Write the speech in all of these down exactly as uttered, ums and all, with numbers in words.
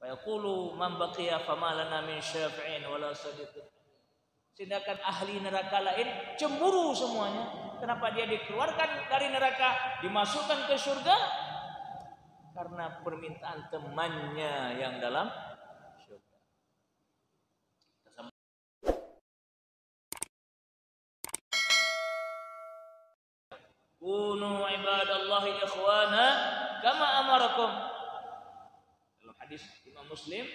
Yaqulu man baqiya fama lana min syafi'in wala sadiqin. Sedangkan ahli neraka lain cemburu semuanya. Kenapa dia dikeluarkan dari neraka, dimasukkan ke syurga? Karena permintaan temannya yang dalam syurga. Kunu ibadallahi ikhwana kama amarakum. Dalam hadis Imam Muslim,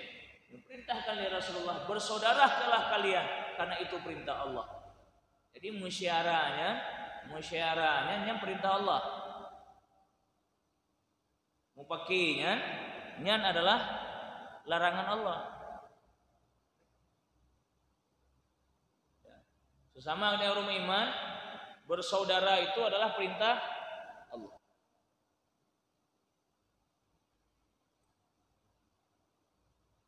diperintahkan oleh Rasulullah, "Bersaudarakanlah kalian, karena itu perintah Allah." Jadi, musyawarahnya, musyawarahnya nyan perintah Allah. Mupaki nyan, nyan adalah larangan Allah. Sesama dengan orang beriman, bersaudara itu adalah perintah Allah.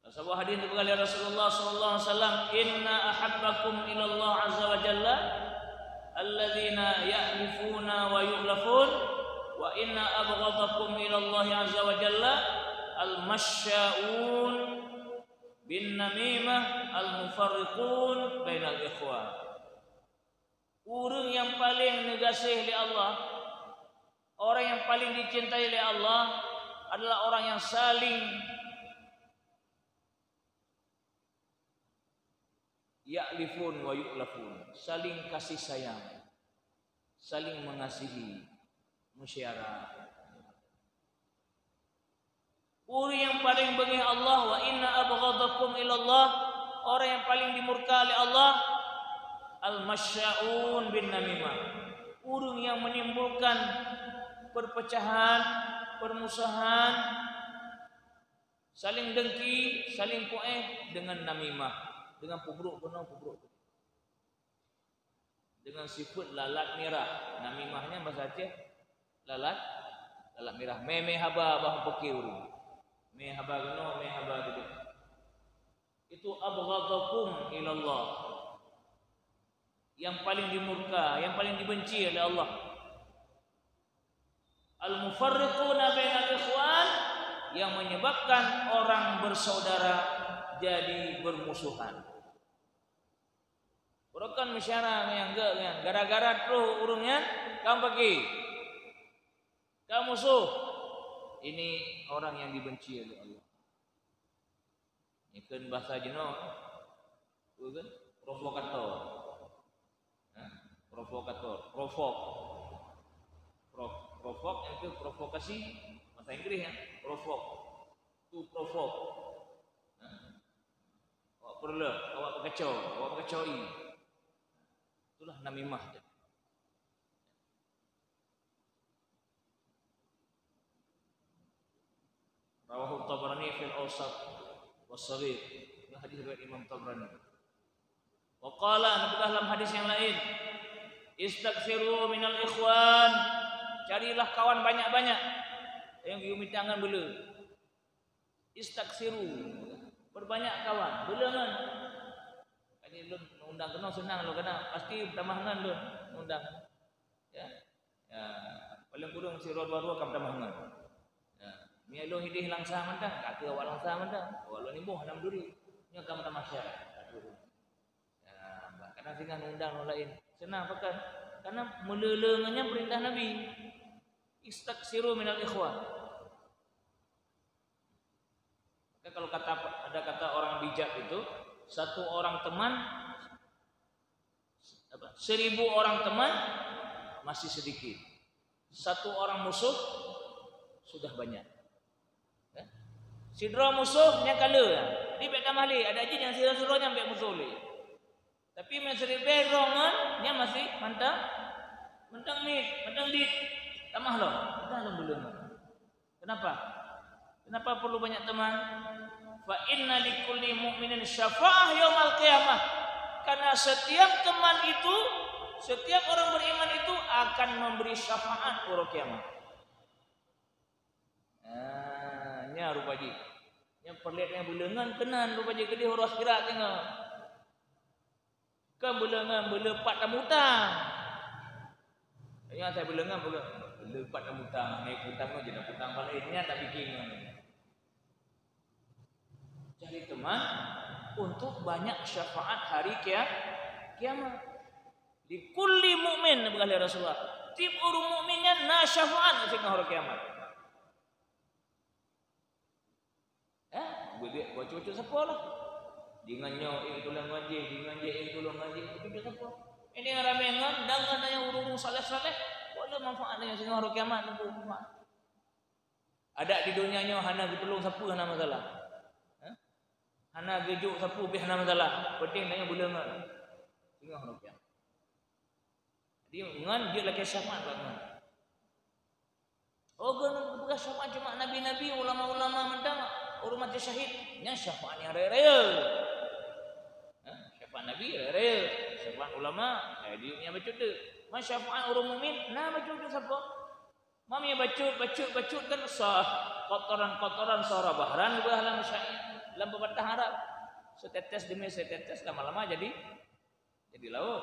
Dalam sebuah hadis dipeugah oleh Rasulullah sallallahu alaihi wasallam, "Inna ahabbakum ilallah azza wa jalla alladzina ya'lifuna wa yu'lafun, wa inna abghadakum ilallahi azza wa jalla al-masya'un bin namimah al-mufarriqun bainal ikhwan." Ureuëng nyang paleng neugaséh lé Allah, orang nyang paleng jicintai lé Allah adalah orang nyang saling ya'lifun wa yu'lafun, saling kasih sayang, saling mengasihi, musyawarah. Ureuëng nyang paleng beungéh Allah, "Wa inna abghadakum ilallah," orang nyang paleng dimurka lé Allah, "al-masya'un bin namimah," ureuëng nyang menimbulkan perpecahan, permusuhan, saling dengki, saling puéh dengan namimah, dengan peubrok keunoe, peubrok keunoe. Dengan sifeuet lalat mirah. Namimah nyan bahasa Aceh lalat, lalat mirah. Mé-mé haba bah peuki ureuëng. Mé haba keunoe, mé haba keudeh. Itu abghadakum ilallah. Yang paling dimurka, yang paling dibenci oleh Allah. Al-mufarriquna bainal ikhwan, yang menyebabkan orang bersaudara jadi bermusuhan. Beurokon meusyara nyang geuh nyan, gara-gara troh ureuëng nyan, kan pagi ka musoh. Ini orang yang dibenci oleh Allah. Ikon bahasa jinoe, peue kan? Provokator. Nah, provokator, provok. Pro-, provok itu provokasi, bahasa Inggris ya, provok. To provoke. Nah, awak peureuleueh, awak peukaco, awak peukaco ie. Itulah namimah. Rawahu Tabrani fil Awsat was Saghir. Ini hadis riwayat Imam Tabrani. Wa qala, neupeugah lam hadis nyang laén, "Istaksiru minal ikhwan." Carilah kawan banyak-banyak. Nyang geuyue mita ngon beuleu. Istaksiru, perbanyak kawan, beuleu ngon. Jadi lôn undang keunoe seunang lôn, karena pasti tamah ngon lôn undang. Ya. Ya, paling kurang sidroe dua droe ka meutamah ngon. Ya, meunyo lôn idéh langsa mantong, ka keu awak langsa mantong. Awak lôn iboh hana meuduri. Nyoe ka meutamah syai. Ya, kadang singoh undang ureuëng laén. Seunang pakon? Karena meuleu-leu ngon nyan peurintah Nabi. "Istaksiru minal ikhwan." Maka kalau kata, ada kata orang bijak itu, satu orang teman, apa, seribu orang teman masih sedikit. Satu orang musuh sudah banyak. Ya. Sidroe musoh nyang ka le, di bèk tamah lé, adak jih nyang sidroe-sidroe nyan bèk musoh lé. Tapi meunyo siribèe droe ngon, nyan masih mantong, mantong miet, mantong dit. Tamah lom, mantong lom buleuen. Kenapa? Kenapa perlu banyak teman? Fa inna likulli mu'minin syafa'ah yaumal qiyamah. Karena setiap teman itu, setiap orang beriman itu akan memberi syafaat uroe kiamat. Ah, nyan rupa jih. Nyan peureulèe nyang beuleungon keunan rupa jih keudéh uroe akhirat teungoh. Kon beuleungon, beuleupat tamutang. Nyan asai beuleungon, beuleu-, beuleupat tamutang. Nyan utang nyoe jadi utang paléng nyan tak pikir ngon. Jadi teman, untuk banyak syafaat hari kia-, kiamat. Likulli mukmin, peugah lé Rasulullah. Tiep ureuëng mukmin nyan na syafaat singoh hari kiamat. Eh, geuduek bacut-bacut sapo lah. Dengan nyoe, eh, tulông ngaji, dengan jih, eh, tulông ngaji, bacut-bacut sapo. Ini ramé ngon, dan ngon nyang ureuëng-ureuëng saleh-saleh, boleh manfaat dengan singoh hari kiamat, tentu manfaat. Adak di donya nyoe hana geutulông sapeue hana masalah. Hah? Hana geujok sapeue pih hana masalah. Penting tanyoe beuleungon. Singoh rupiah. Jadi ngon jeuet lakée syafaat bak ngon. Oh, geupeugah syafaat cuma nabi-nabi, ulama-ulama mantong, ureuëng maté syahid, nyan syafaat nyang raya-raya. Hah? Syafaat nabi raya-raya, syafaat ulama, eh, di dunia bacut tu. Ma syafaat ureuëng mukmin, na bacut-bacut sapo? Mami bacut, bacut, bacut kan sah kotoran-kotoran sah bahran geupeugah lam syai-, lam pepatah Arab. Setetes demi setetes lama-lama jadi, jadi laôt.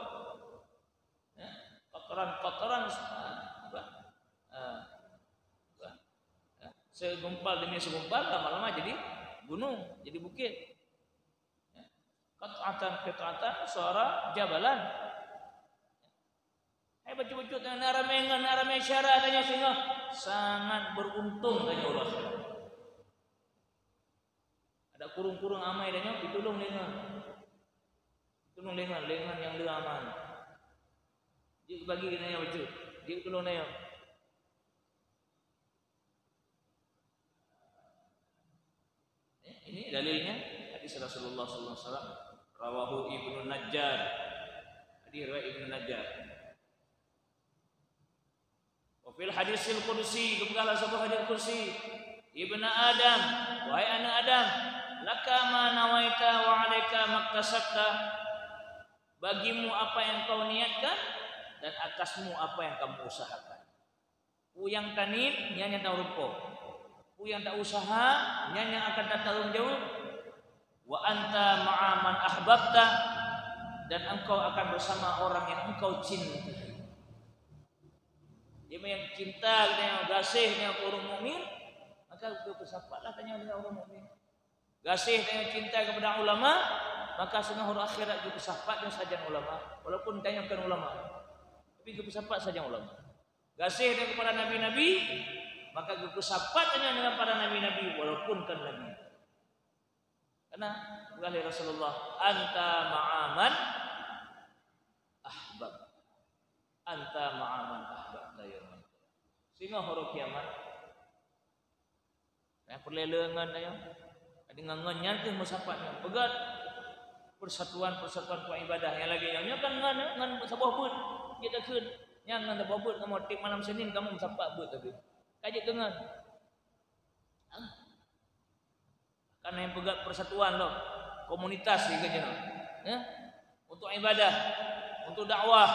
Ya, kotoran-kotoran, ah, apa? Ah, apa? Ya, segumpal demi segumpal lama-lama jadi gunung, jadi bukit. Ya. Qat'atan, qat'atan, sara jabalan. Hai bacut-bacut, na ramé ngon, na ramé syara tanyoe singoh, sangat beuntueng tanyoe uroe akhirat. Ada kureueng-kureueng amai tanyoe, ditulông lé ngon. Ditulông lé ngon, lé ngon nyang le amai. Jeuet bagi keu tanyoe bacut, jeuet tulông tanyoe. Eh, ini dalilnya hadis Rasulullah sallallahu alaihi wasallam. Rawahu Ibnu Najjar. Hadis riwayat Ibnu Najjar. Wa fil hadisil qudsi, geupeugah lam saboh hadis qudsi, "Ibna Adam, wahai aneuk Adam, laka ma nawaita wa alaika maktasabta." Bagimu apa yang kau niatkan dan atasmu apa yang kamu usahakan. Peue nyang taniet, nyan nyang tarumpok. Peue nyang tausaha, nyan nyang akan tatanggung jaweueb. "Wa anta ma'a man ahbabta," dan engkau akan bersama orang yang engkau cintai. Jadi, nyang cinta, nyang gaséh, nyang ureuëng mukmin, maka geupeusapatlah tanyoe deungon ureuëng mukmin. Gaséh dan cinta kepada ulama, maka singoh uroe akhirat geupeusapat nyoe sajan ulama, walaupun tanyoe kon ulama, tapi geupeusapat sajan ulama. Gaséh dan kepada nabi-nabi, maka geupeusapat nyoe dengan para nabi-nabi, walaupun kon nabi. Karena peugah lé Rasulullah, "Anta ma'a man ahbab." Anta ma'a man ahbabta yaumal qiyamah. Singoh uroe kiamat, Nyang peureulée le ngon tanyoe. Jadi ngon, ngon nyan kheueh meusapat nyoe. Peugét persatuan-persatuan peuibadah nyang lagée nyoe. Nyoe kan ngon, ngon saboh beuet jeuet takheun. Nyan ngon saboh beuet kamoe tiep malam Senin kamoe meusapat beuet tapi ka jeuet keu ngon. Kan nyang peugét persatuan lom, komunitas di keujeuet, ya. Untuk ibadah, untuk dakwah,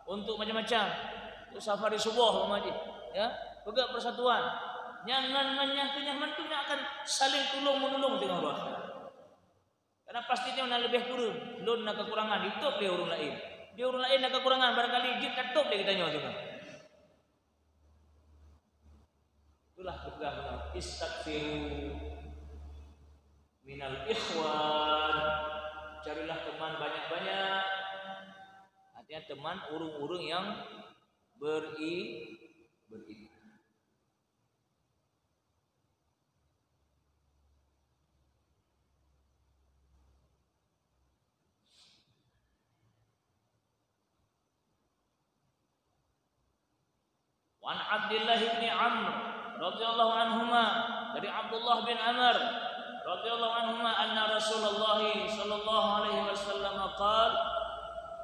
untuk macam-macam, untuk safari suboh umpama jih, ya. Peugét persatuan. Nyang ngon, ngon nyang keunyan mantong nyang akan saling tulông meunulông teungoh uroe akhirat. Karena pasti nyoe na leubeh kureueng, lôn na keukurangan, jitôb lé ureuëng laén. Di ureuëng laén na keukurangan, barangkali jeuet tatôb lé geutanyoe juga. Itulah peugah bunoe, "Istaksiru minal ikhwan." Carilah teman banyak-banyak. Artinya teman ureuëng-ureuëng yang beri-, beriman. Wa an Abdillah bin Amr radhiyallahu anhuma, dari Abdullah bin Amr radhiyallahu anhuma, anna Rasulullah sallallahu alaihi wasallam qala,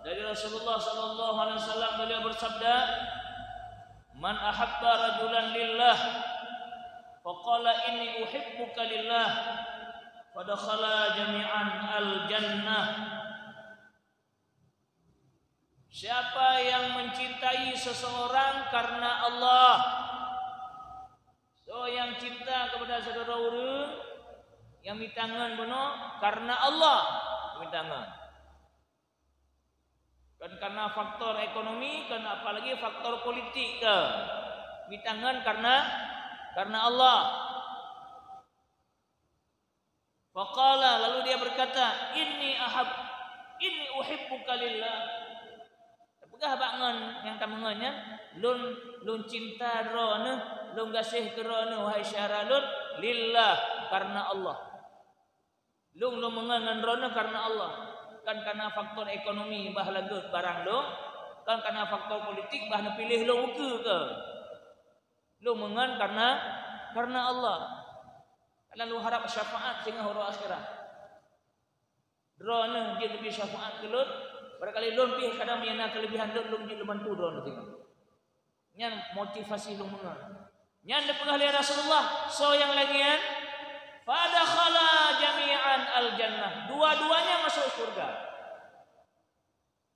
dari Rasulullah sallallahu alaihi wasallam beliau bersabda, "Man ahabba rajulan lillah, faqala inni uhibbuka lillah, fadakhala jami'an al-jannah." Siapa yang mencintai seseorang karena Allah, so nyang cinta kepada syedara ureuëng nyang mita ngon bunoe karena Allah mita ngon. Kon karena faktor ekonomi, kon apalagi faktor politik ke. Mita ngon karena, karena Allah. Faqala, lalu dia berkata, "Inni ahab, inni uhibbuka lillah." Tapeugah bak ngon nyang tameungon nyan, "Lôn, lôn cinta droeneuh, lôn gaséh keu droeneuh, wahai syedara lôn, lillah, karena Allah." Lôn, lôn meungon ngon droeneuh karena Allah, kon karena faktor ekonomi bah lagèe barang lôn, kon karena faktor politik bah neupiléh lôn ukeue keu. Lôn meungon karena, karena Allah. Karena lôn harap syafaat singoh uroe akhirat. Droeneuh jeuet leubeh syafaat keu lôn, barangkali lôn pih kadang meunyo na keulebihan lôn, lôn jeuet lôn bantu droeneuh singoh. Nyan motivasi lôn meungon. Nyan dipeugah lé Rasulullah, soe nyang lagèe nyan, "Fadakhala jami'an al-jannah." Dua-duanya masuk syurga.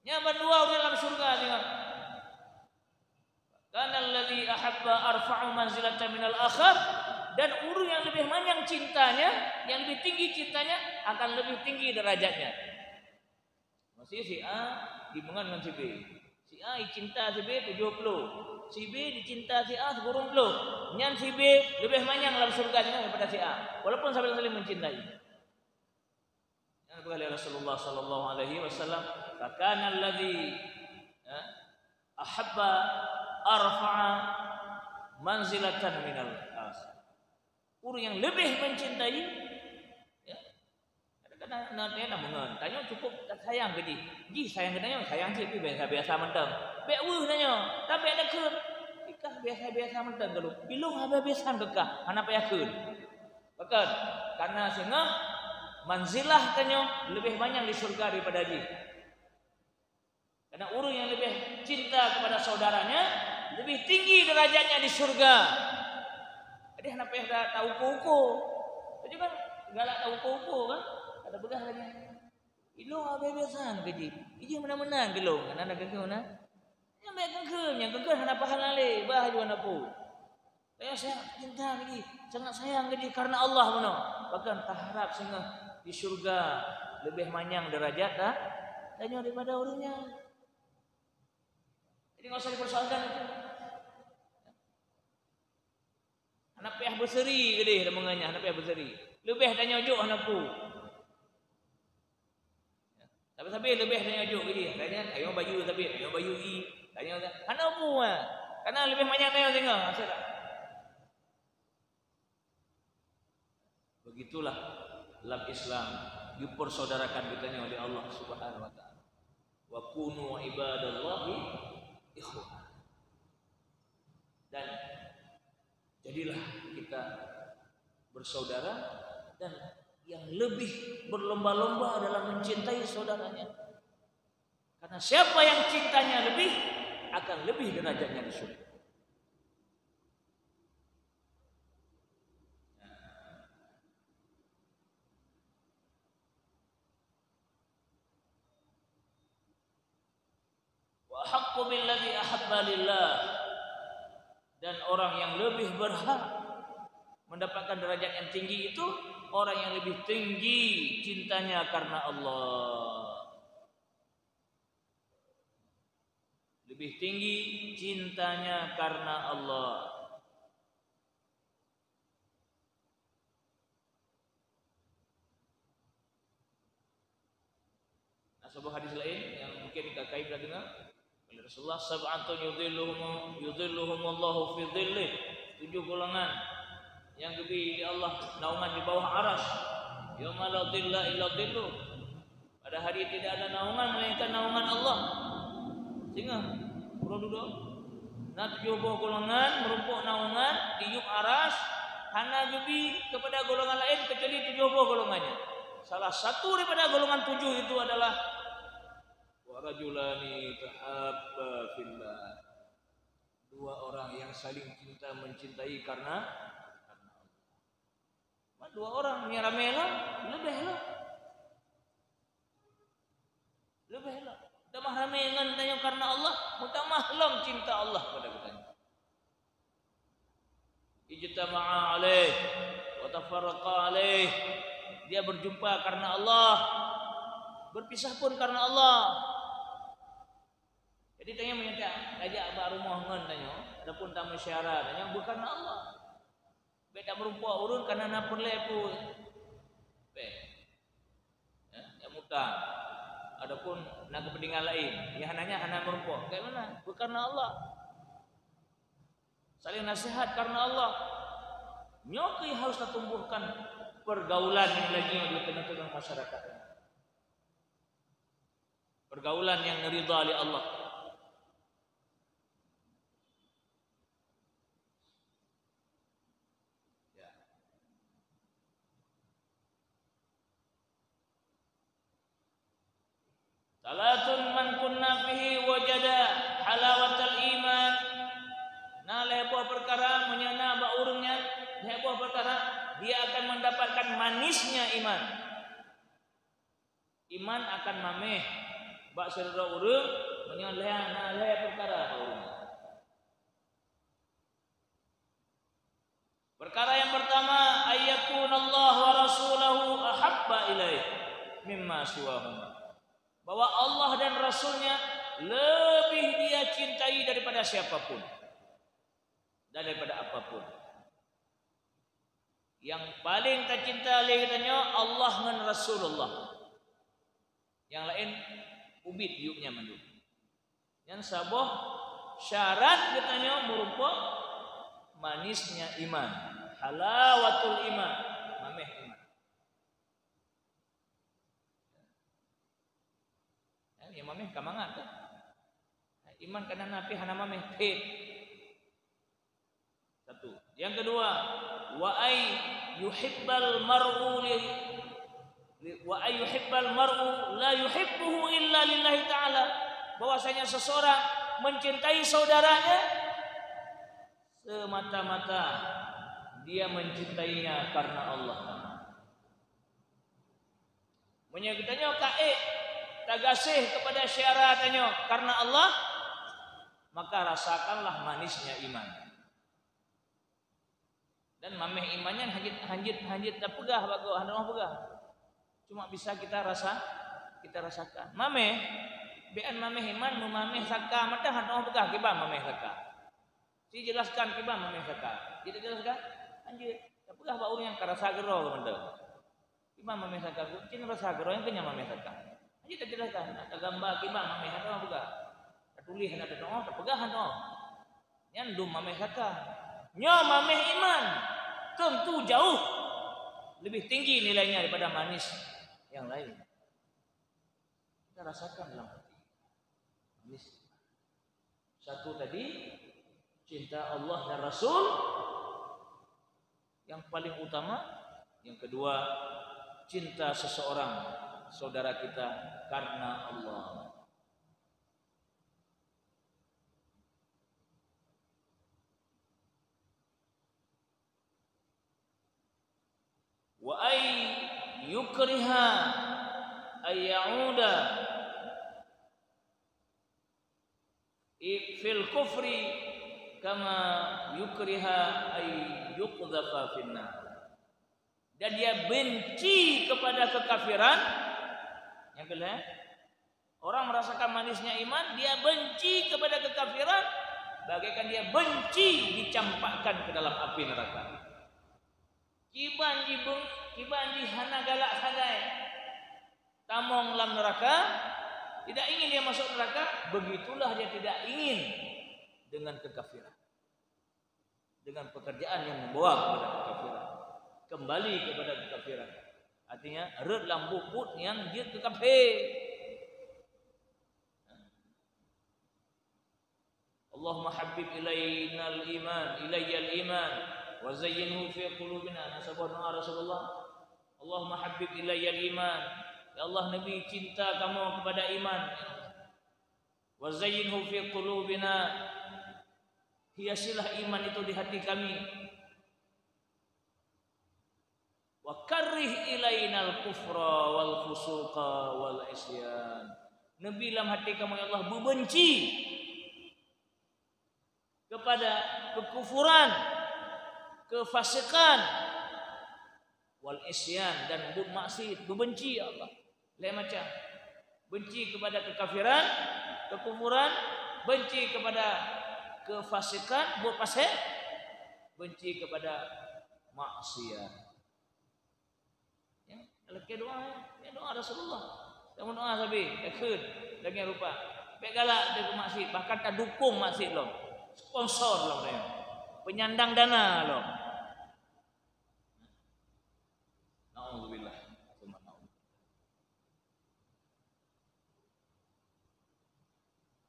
Nyan bandua ureueng lam syurga singoh. "Kana alladhi ahabba arfa'u manzilatan minal akhar," dan ureueng nyang leubeh manyang cintanya, nyang leubeh tinggi cintanya, akan leubeh tinggi derajatnya. Miseu si A jimeungon ngon si B. Si A jicinta si B tujoh ploh. Si B jicinta si A sikureueng ploh. Nyan si B leubeh manyang lam syurga nyan daripada si A. Walaupun sabe-sabe saling mencintai. Nyan peugah lé Rasulullah sallallahu alaihi wasallam, "Fa kana alladhi, ya, ahabba arfa'a manzilatan minal akhar." Ureueng nyang leubeh mencintai, ya, kadang-kadang na, na, na meungon. Tanyoe cukup sayang keu jih. Jih sayang keu tanyoe, sayang cit pih biasa-biasa mantong. Bèk weueh tanyoe, tabèk takheun. Ikah biasa-biasa mantong keu lôn. Pih lôn haba biasa keu kah, hana payah kheun. Pakon? Karena singoh manzilah tanyoe leubeh manyang di syurga daripada jih. Karena ureueng nyang leubeh cinta kepada saudaranya, leubeh tinggi derajatnya di syurga. Jadi hana payah ta-, tauko-uko. Jadi kan galak tauko-uko kan? Ada peugah lagèe, "Ilôn haba biasa keu jih. Ijih meunan-meunan keu lôn." Kan ada keu na? Nyang bèk keu kheun, nyang keu kheun hana pahala lé, bah laju hana peue. Tanyoe sangat cinta keu jih, sangat sayang keu jih karena Allah bunoe. Bahkan taharap singoh di syurga leubeh manyang derajat ta-, tanyoe daripada ureueng nyan. Jadi enggak usah dipersoalkan itu. Hana payah beuseuri keudeh, lam meungon nyan hana payah beuseuri. Leubeh tanyoe jok hana peue. Sabe-sabe leubeh tanyoe jok keudeh. Tanyoe, tanyoe bayeue sabe, tanyoe bayeue ie, tanyoe hana peue. Karena leubeh manyang tanyoe singoh, maksud tak? Begitulah lam Islam dipersaudarakan geutanyoe oleh Allah Subhanahu wa Taala. "Wa kunu ibadallahi ikhwana." Dan jadilah kita bersaudara dan yang lebih berlomba-lomba dalam mencintai saudaranya. Karena siapa yang cintanya lebih, akan lebih derajatnya di surga. "Wa ahaqqu billadzi ahabba lillah." Dan orang yang lebih berhak mendapatkan derajat yang tinggi itu orang yang lebih tinggi cintanya karena Allah. Lebih tinggi cintanya karena Allah. Nah, sebuah hadis lain yang mungkin ka kai pernah dengar oleh Rasulullah, "Sab'atun yudhilluhum, yudhilluhumullahu fi dhillih." Tujuh golongan yang geubri lé Allah naungan di bawah Arasy. "Yauma la dhilla illa dhilluh." Pada hari tidak ada naungan melainkan naungan Allah. Singoh, uroe dudoe. Na tujoh boh golongan meurumpok naungan di yup Arasy, hana geubri kepada golongan lain kecuali tujoh boh golongan nyan. Salah satu daripada golongan tujuh itu adalah, "Wa rajulani tahabba fillah." Dua orang yang saling cinta mencintai karena, karena Allah. Dua orang nyang ramé lom, leubeh lom. Leubeh lom. Tamah ramé ngon tanyoe karena Allah, meutamah lom cinta Allah kepada geutanyoe. "Ijtama'a alaih wa tafarraqa alaih." Dia berjumpa karena Allah, berpisah pun karena Allah. Jadi tanyoe meunyoe tajak bak rumoh ngon tanyoe, ataupun tameusyara tanyoe, bukan karena Allah. Bèk tameurumpok ureueng karena na peureulèe peue. Bèk. utang, ataupun na keupeuntengan laén, nyang hana nyan hana meurumpok. Bagaimana? Bukan karena Allah. Saling nasihat karena Allah. Nyoe keuh harus tatumbuhkan pergaulan nyang lagèe nyoe di tengah-tengah masyarakat. Pergaulan nyang ridha lé Allah. Ya. Salatun man kunna fihi wajada halawatal iman. Na lhèe boh peukara, meunyoe na bak ureueng nyan lhèe boh peukara, dia akan mendapatkan manisnya iman. Iman akan mamèh bak sidroe ureueng meunyoe lhèe, na lhèe peukara bak ureueng nyan. Peukara nyang peurtama, ayyakuna Allah wa rasuluhu ahabba ilaih mimma siwahuma. Bahwa Allah dan Rasul-Nya lebih dia cintai daripada siapa pun dan daripada apa pun. Nyang paleng tacinta lé geutanyoe Allah ngon Rasulullah. Nyang laén ubit yup nyan mandum. Nyan saboh syarat geutanyoe meurumpok manisnya iman, halawatul iman, mamèh iman. Nyang mamèh ka mangat kan? Iman ka na, tapi hana mamèh, phét. Satu. Yang kedua, wa ay yuhibbal mar'u li, li, wa ay yuhibbal mar'u la yuhibbuhu illa lillahi ta'ala. Bahwasanya seseorang mencintai saudaranya semata-mata dia mencintainya karena Allah. Meunyoe geutanyoe ka ék tagaséh kepada syedara tanyoe karena Allah, maka rasakanlah manisnya iman. Dan mamèh iman nyan hanjeuet, hanjeuet, hanjeuet tapeugah bak gob, hana peugah. Cuma bisa kita rasa, kita rasakan. Mamèh, bèk an mamèh iman, meumamèh saka mantong hana peugah, kiban mamèh saka. Sijelaskan kiban mamèh saka. Jeuet tajelaskan? Hanjeuet. Tapeugah bak ureueng nyang ka rasa keudroe mantong. Kiban mamèh saka, cit rasa keudroe nyang keu nyan mamèh saka. Hanjeuet tajelaskan, na tagambang kiban mamèh hana peugah. Tatuléh hana teutu'oh, tapeugah hana. Nyan dum mamèh saka. Nyoe mamèh iman, tentu jauh lebih tinggi nilainya daripada manis yang lain. Kita rasakan dalam hati. Manis. Satu tadi, cinta Allah dan Rasul yang paling utama. Yang kedua, cinta seseorang, saudara kita, karena Allah. Wa ay yukriha ay ya'uda i-, fil kufri kama yukriha ay yuqdhafa finnar. Dan dia benci kepada kekafiran. Nyang keu lhèe, orang merasakan manisnya iman, dia benci kepada kekafiran, bagaikan dia benci dicampakkan ke dalam api neraka. Kiban jibeng-, kiban jih hana galak sagai tamong lam neraka, tidak ingin dia masuk neraka, begitulah dia tidak ingin dengan kekafiran. Dengan pekerjaan yang membawa kepada kekafiran. Kembali kepada kekafiran. Artinya, rhot lam buet-buet nyang jeuet keu kafé. Allahumma habbib ilainal iman, ilayyal iman, wa zayyinhu fi qulubina. Na saboh doa Rasulullah. Allahumma habbib ilayyal iman. Ya Allah, neubi cinta kamoe kepada iman. Wa zayyinhu fi qulubina. Hiasilah iman itu di hati kami. Wa karrih ilainal kufra wal fusuqa wal isyan. Neubi lam hati kamoe, ya Allah, beubenci kepada kekufuran, kefasikan, wal isyan, dan buet maksiat. Beubenci, ya Allah. Lhèe macam. Benci kepada kekafiran, kekufuran, benci kepada kefasikan, buet pasék, benci kepada maksiat. Ya, lakèe doa, ya, doa Rasulullah. Tameudoa sabe, takheun, lagèe rupa. Bèk galak teuh keu maksiet, bahkan tadukong maksiet lom. Sponsor lom nyan. Penyandang dana lom. Naudzubillah. Tsumma naudzubillah.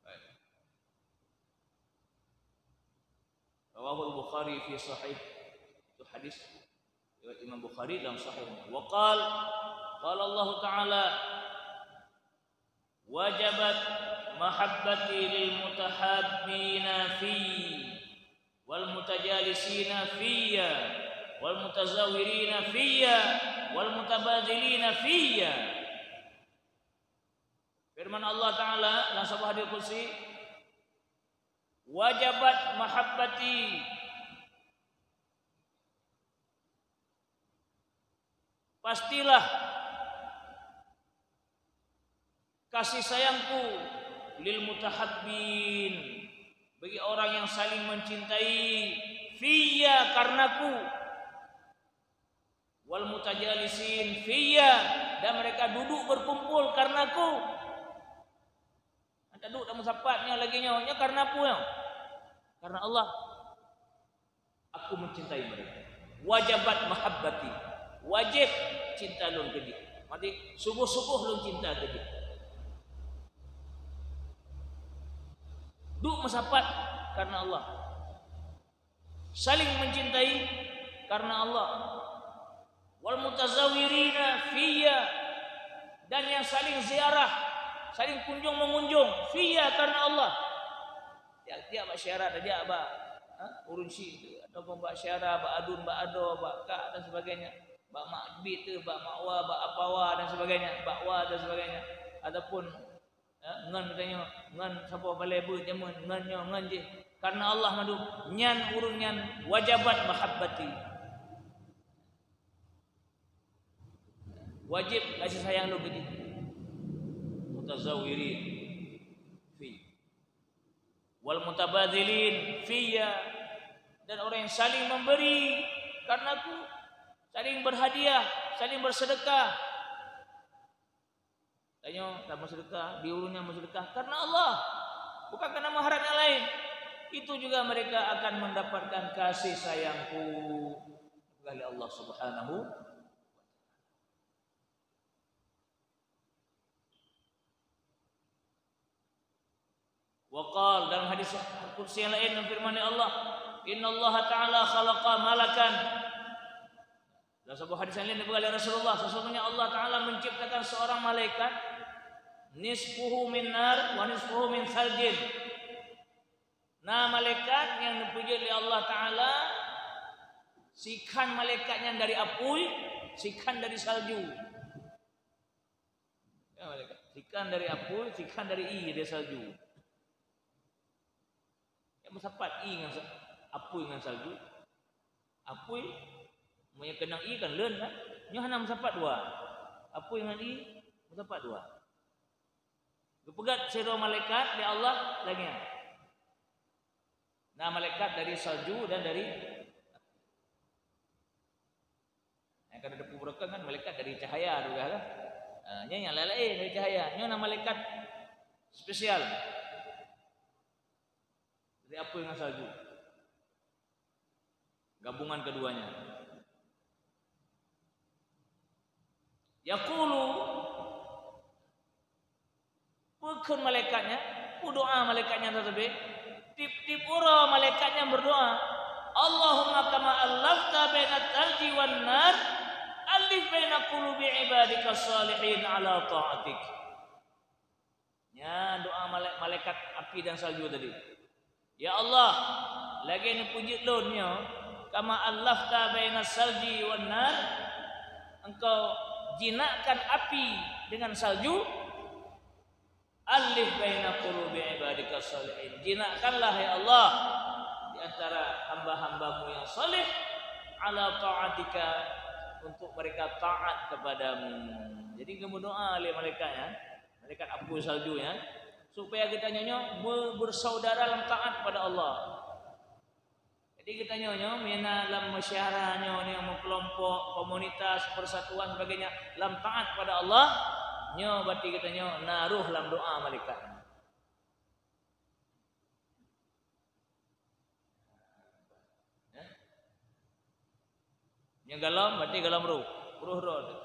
Baik. Rawahul Bukhari fi sahih. Itu hadis riwayat Imam Bukhari dalam sahihnya. Wa qal, qala Allah Ta'ala, "Wajabat mahabbati lil mutahabbina fi, wal mutajalisina fiyya, wal mutazawirina fiyya, wal mutabadzilina fiyya." Firman Allah Ta'ala dalam sebuah hadis qudsi, "Wajabat mahabbati." Pastilah kasih sayangku lil mutahabbin, bagi orang yang saling mencintai, fiyya, karenaku, wal mutajalisin fiyya, dan mereka duduk berkumpul karenaku. Ata duek dan meusapat nyoe lagèe nyoe, nyoe karena peue nyoe? Karena Allah. Aku mencintai mereka. Wajabat mahabbati. Wajéb cinta lôn keu jih. Maté, sungguh-sungguh lôn cinta keu jih. Duek meusapat karena Allah. Saling mencintai karena Allah. Wal mutazawirina fiyya, dan yang saling ziarah, saling kunjung mengunjung, fiyya, karena Allah. Tiep-tiep bak syedara, tajak bak, ha, ureueng chik tu, ataupun bak syedara, bak aduen, bak adoe, bak kak dan sebagainya, bak mak bit tu, bak mak wa, bak apa wa dan sebagainya, bak wa dan sebagainya, ataupun, ha, ngon geutanyoe, ngon saboh balèe beuet jameun, ngon nyoe, ngon jih, karena Allah mandum, nyan ureueng nyan wajabat mahabbati. Wajéb kasih sayang lôn keu jih. Mutazawirin fi. Wal mutabadzilin fiyya. Dan orang yang saling memberi karenaku, saling berhadiah, saling bersedekah. Tanyoe, tameuseudeukah, di ureueng nyan meuseudeukah karena Allah, bukan karena mengharap yang lain. Itu juga mereka akan mendapatkan kasih sayangku. Oleh Allah Subhanahu wa Ta'ala. Wa qal, dalam hadis qudsi yang lain, firman Allah, "Innallaha ta'ala khalaqa malakan." Dalam sebuah hadis yang lain dipeugah oleh Rasulullah, sesungguhnya Allah Ta'ala menciptakan seorang malaikat, nisfuhu min nar wa nisfuhu min saljin. Na malaikat nyang neupeujeuet lé Allah Ta'ala, sikhan malaikat nyan dari apui, sikhan dari salju. Ya, malaikat. Sikhan dari apui, sikhan dari ie, dari salju. Ya, meusapat ie ngon sa-, apui ngon salju. Apui, meunyoe keunong ie kan leuen kan? Nyoe hana meusapat dua. Apui ngon ie meusapat dua. Geupeugét sidroe malaikat lé Allah lagèe nyan. Na malaikat dari salju dan dari Nyang ka na teupeue beureukat kan malaikat dari cahaya tu kan. Ha, nyan nyang laén-laén dari cahaya. Nyoe na malaikat spesial. Dari apui ngon salju. Gabungan keduanya. Yaqulu, Peue kheun malaikat nyan? Peue doa malaikat nyan teuteubiet? Tiep-tiep uroe malaikat nyan meudoa, "Allahumma kama allafta baina tsalji wan nar, allif baina qulubi ibadika shalihin ala ta'atik." Nyan doa malai-, malaikat api dan salju tadi. Ya Allah, lagèe neupeujeuet lôn nyoe, kama allafta baina salji wan nar, Engkau jinakkan api dengan salju, allif baina qulubi ibadika shalihin, jinakkanlah, ya Allah, di antara hamba-hambamu yang saleh, ala ta'atika, untuk mereka taat kepadamu. Jadi, geumeudoa lé malaikat nyan, malaikat apui salju nyan, supaya geutanyoe nyoe me-, bersaudara lam taat pada Allah. Jadi geutanyoe nyoe, meunyoe na lam musyawarah nyoe, nyoe meukelompok, komunitas, persatuan, sebagainya, lam taat pada Allah, Nyoe berarti geutanyoe na roh lam doa malaikat. Ya. Nyoe gohlom, berarti gohlom roh. Roh droe teuh.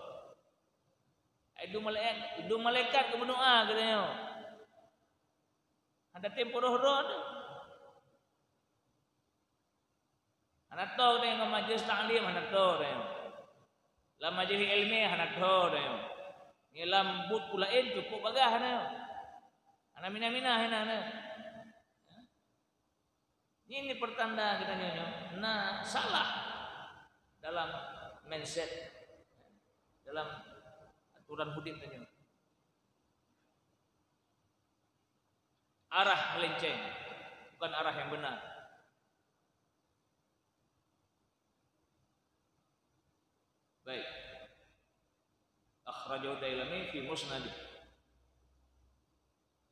Idong malaikat, idong malaikat keu meudoa geutanyoe. Hana tem roh droe teuh. Hana toe teuh ngon majlis taklim, hana toe teuh. Lam majlis ilmiah hana toe teuh. Nyoe lam buet peue laén cukup bagah teuh. Hana mina-mina hana teuh. Ini pertanda geutanyoe nyoe na salah dalam mindset, dalam aturan udép tanyoe. Arah melenceng, bukan arah yang benar. Baik. Akhrajahu Dailami fi Musnadih.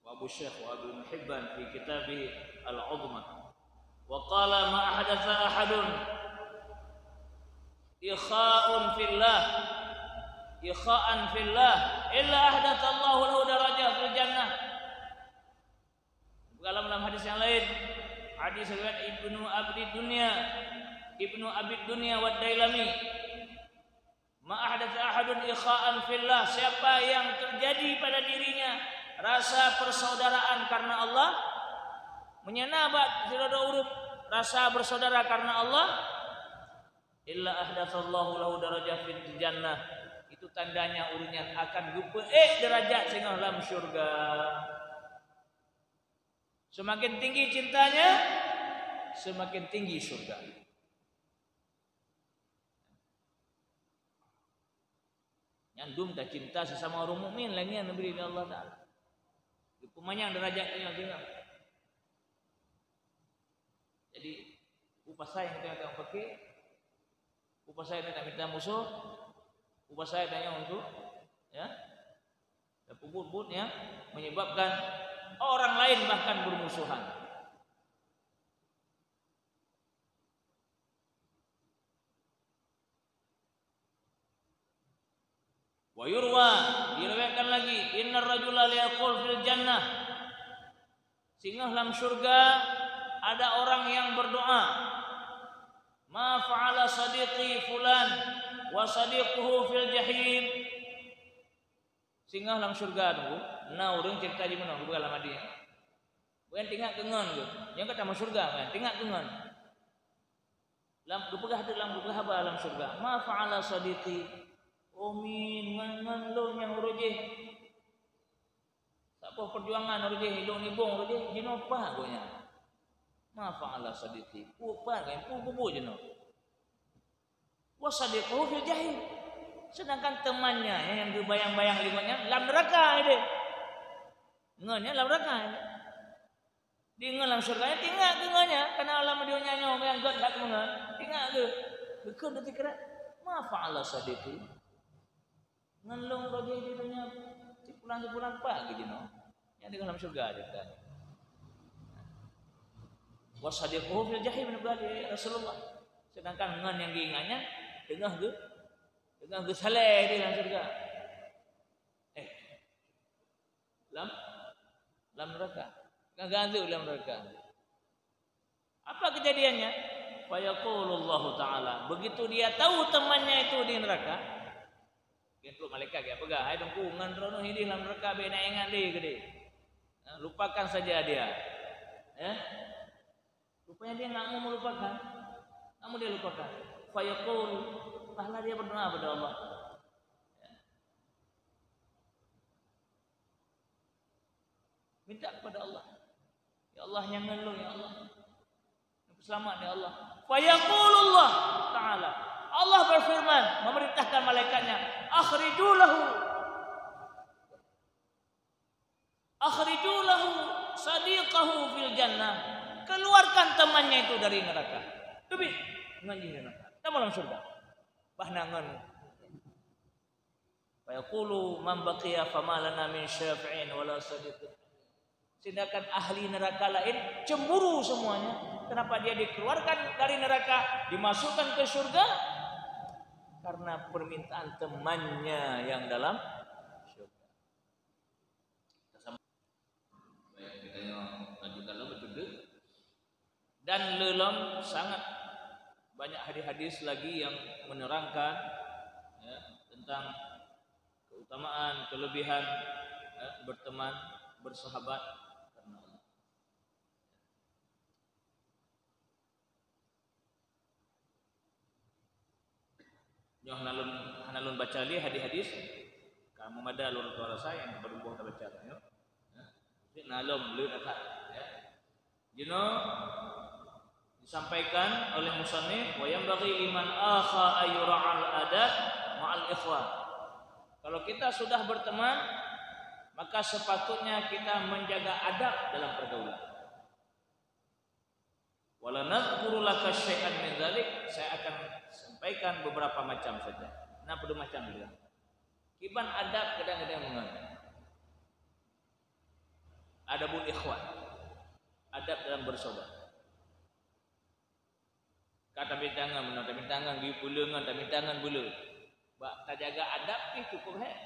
Wa Abu Syekh wa Ibnu Hibban fi kitabih Al-Uzma. Wa qala ma ahdatsa ahadun ikha'un fillah, ikha'an fillah, illa ahdatsallahu lahu darajah fil jannah. Dalam, dalam hadis yang lain, hadis riwayat Ibnu Abi Dunya, Ibnu Abi Dunya wa Dailami. Ma ahdatsa ahadun ikha'an fillah, siapa yang terjadi pada dirinya rasa persaudaraan karena Allah, meunyoe na bak sidroe ureuëng rasa bersaudara karena Allah, illa ahdatsallahu lahu darajah fil jannah, itu tandanya ureuëng nyan akan geupeuék derajat singoh lam syurga. Semakin tinggi cintanya, semakin tinggi syurga. Nyan dum tacinta sesama ureuëng mukmin lagée nyang neubri lé Allah Taala. Geupeumanyang derajat tanyoe singoh. Jadi, peue pasai nyang tanyoe paké, peue pasai tanyoe mita musoh, peue pasai tanyoe untuk, ya, dan peubuet-buet nyang menyebabkan orang lain bahkan bermusuhan. Wa yurwa, diriwayatkan lagi, innar rajula la yaqul fil jannah, singoh lam syurga ada orang yang berdoa, ma fa'ala sadiqi fulan wa sadiquhu fil jahim. Singoh lam syurga teungku, na ureuëng cerita jimeunoe geupeugah lam hadis. Bukan teuingat keu ngon geuh, nyang ka tamong syurga kan, teuingat keu ngon. Lam geupeugah teuk lam geupeugah haba lam syurga, ma fa'ala sadiqi, oh min ngon, ngon lôn nyang uroe jéh. Saboh perjuangan uroe jéh, lôn nibong uroe jéh, jinoe pat gobnyan. Ma fa'ala sadiqi, peue pat gobnyan, peue bubuet jinoe. Wa sadiquhu fil jahim. Sedangkan temannya nyang geubayang-bayang lé gobnyan lam neuraka ideh. Ngon nyan lam neuraka ideh. Di ngon lam syurga nyan teuingat keu ngon nyan, karena lam donya nyoe nyang gét that meungon. Teuingat keu. Geukheun teutikra. Ma fa'ala sadiqi. Ngon lôn roh jéh di donya, sipulan-sipulan pat geuh jinoe. Nyang di dalam syurga aja kan. Wa sadiquhu fil jahim, neupeugah lé Rasulullah. Sedangkan ngon nyang geuingat nyan teungoh geu-, teungoh geusaleh di dalam syurga. Eh, lam, lam neraka. Teungoh geuazeueb lam neraka. Apa kejadiannya? Fayaqulullahu ta'ala, begitu dia tahu temannya itu di neraka, geutreuk malaikat geupeugah, "Hai Teungku, ngon droeneuh ideh lam neraka, bèk na ingat lé keudeh. Nah, lupakan saja dia." Eh? Rupanya dia nggak mau melupakan. Nggak mau dia lupakan. Fayaqul, malah dia berdoa pada Allah. Minta kepada Allah. Ya Allah, nyang ngon lôn, ya Allah. Selamat, ya Allah. Fayaqulullah Ta'ala. Allah berfirman, memerintahkan malaikatnya, "Akhriju lahu." "Akhriju lahu sadiqahu fil jannah." Keluarkan temannya itu dari neraka. Teubiet ngon jih di neraka. Tamong lam syurga. Bah na ngon. Fayaqulu man baqiya fama lana min syafi'in wala sadiqin. Sedangkan ahli neraka lain cemburu semuanya. Kenapa dia dikeluarkan dari neraka, dimasukkan ke syurga? Karena permintaan temannya yang dalam syurga. Lanjutkan lom, beutôi. Dan le lom sangat banyak hadis-hadis lagi yang menerangkan, ya, tentang keutamaan, kelebihan, ya, berteman, bersahabat karena Allah. Nyoe hana lôn, hana lôn baca lé hadis-hadis, ka meumada lôn rasa nyang beureuboh tabaca nyoe. Ya. Na lom le that, ya. Jinoe disampaikan oleh musannif, "Wa yanbaghi liman akha ayyura'al adab ma'al ikhwan." Kalau kita sudah berteman, maka sepatutnya kita menjaga adab dalam pergaulan. "Wala nadzkuru laka syai'an min dzalik," saya akan sampaikan beberapa macam saja. Na padum macam juga. Kiban adab kadang-kadang mengenai adabul ikhwan, adab dalam bersaudara. Ka taminta ngon meunan, taminta ngon geuyue peue le ngon, taminta ngon beu le. Bak tajaga adab pih cukup hék.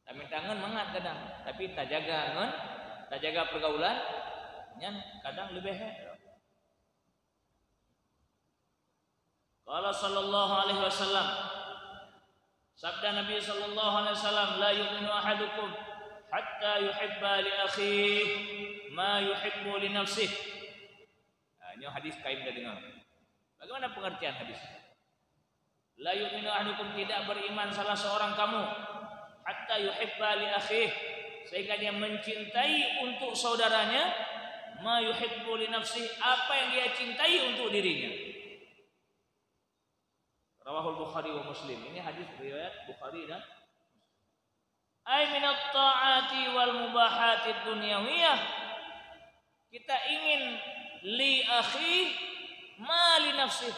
Taminta ngon mangat kadang, tapi tajaga ngon, tajaga pergaulan, nyan kadang leubeh hék. Qala sallallahu alaihi wasallam, sabda Nabi sallallahu alaihi wasallam, "La yu'minu ahadukum hatta yuhibba li akhihi ma yuhibbu li nafsihi." Ha, nyoe hadis kaim dah dengar. Bagaimana pengertian hadis? "La yu'minu ahadukum," tidak beriman salah seorang kamu, "hatta yuhibba li akhihi," sehingga dia mencintai untuk saudaranya, "ma yuhibbu li nafsihi," apa yang dia cintai untuk dirinya. Rawahul Bukhari wa Muslim. Ini hadis riwayat Bukhari dan Muslim. Ai minat ta'ati wal mubahatid dunyawiyah. Kita ingin li akhi ma li nafsih.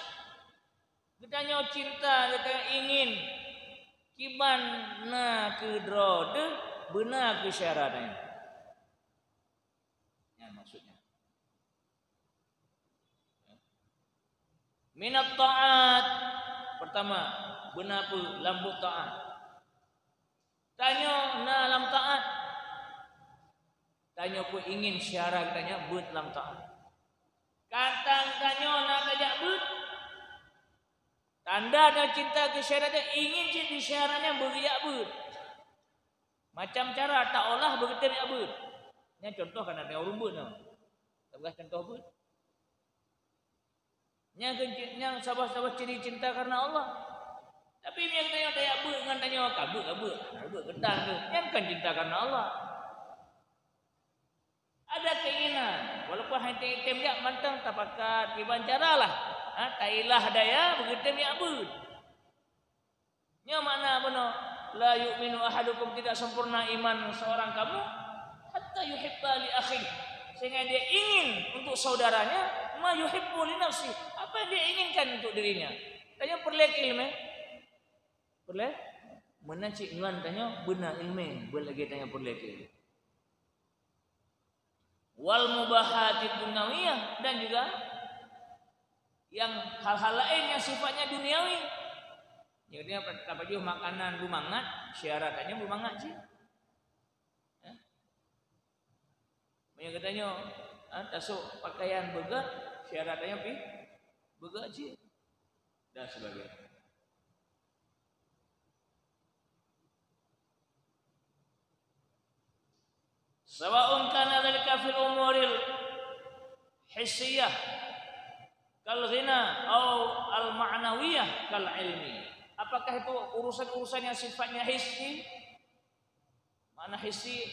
Geutanyoe cinta, geutanyoe ingin kiban na keu droe deuh, beuna keu syedara nyan. Nyan maksudnya. Minat taat. Pertama, beuna peue lam buet taat. Tanyoe na lam taat. Tanyoe pun ingin syedara geutanyoe beuet lam taat. Kadang tanyoe na tajak beuet. Tanda dan cinta keu syedara nyan ingin cit di syedara nyan beugeujak beuet. Macam cara taolah beugeutém jak beuet. Nyan contoh kan ada ureuëng beuet nyoe. Tapeugah contoh beuet. Nyan keuh ci-, nyan saboh-saboh ciri cinta karena Allah. Tapi meunyoe tanyoe tajak beuet ngon tanyoe, ka beuet, ka beuet, ka beuet geutan tu. Nyan kan cinta karena Allah. Ada keinginan, walaupun hana item jak mantong tapakat kiban cara lah. Ha, tailah daya beugeutém jak beuet. Nyoe makna bunoe, "La yu'minu ahadukum," tidak sempurna iman seorang kamu, "hatta yuhibba li akhihi," sehingga dia ingin untuk saudaranya, "ma yuhibbu li nafsihi," apa yang dia inginkan untuk dirinya. Tanyoe peureulée keu ileumé? Peureulée? Meunan cit ngon tanyoe beuna ileumé, beuet lagée tanyoe peureulée keu ileumé. Wal mubahati dunyawiyah, dan juga yang hal-hal lain yang sifatnya duniawi. Jadi, tapajoh makanan beumangat, syedara tanyoe beumangat cit. Ya. Meunyoe geutanyoe, ha, tasok pakaian beugét, syedara tanyoe pih beugét cit. Dan sebagainya. Sawa'un kana dzalika fil umuril hissiyah kal ghina au al ma'nawiyah kal ilmi. Apakah itu urusan-urusan yang sifatnya hissi? Makna hissi,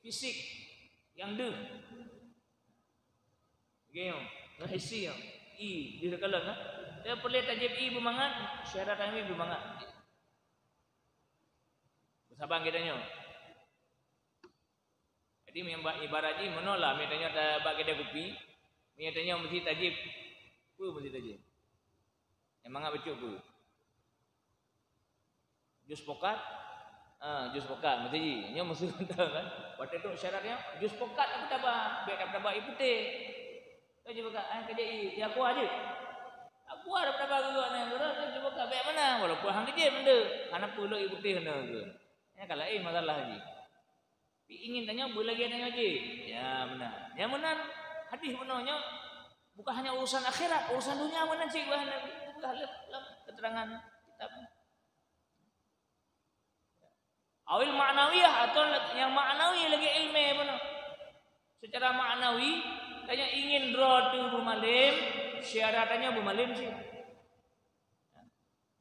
fisik, nyang deuh. Oke, nyoe. Nyoe hissi nyoe. I, deuh kalon, ha? Dia peureulée tajieb i beumangat, syedara tanyoe beumangat. Beusaban geutanyoe. Jadi, meunyoe bak ibarat jih, meunoe lah, meunyoe tanyoe ta-, bak keudè kupi, meunyoe tanyoe meusti tajieb, peue meusti tajieb? Nyang mangat bacut peue? Jus pokat? Ah, jus pokat, meusti jih. Nyoe meusti mantong kan? Watèe trok syarat nyoe, jus pokat aku taba, bèk taba ié putéh. Kan jus pokat, ah, ka jai ié, ié aqua jeuet. Aqua dah taba geuh nyan, jus pokat bèk meunan, walaupun han geujép meunan. Hana peue lôn ié putéh meunan geuh. Nyan ka laén masalah jih. Tapi ingin tanyoe beulagèe tanyoe jih. Ya, meunan. Nyang meunan hadis bunoe nyoe bukan hanya urusan akhirat, urusan dunia meunan cit bah Nabi. Bukan lam, lam keterangan kitab. Awil ma'nawiyah, atau nyang ma'nawi lagèe ilmu bunoe. Secara ma'nawi, tanyoe ingin droe teuh beumalem, syarat tanyoe beumalem cit.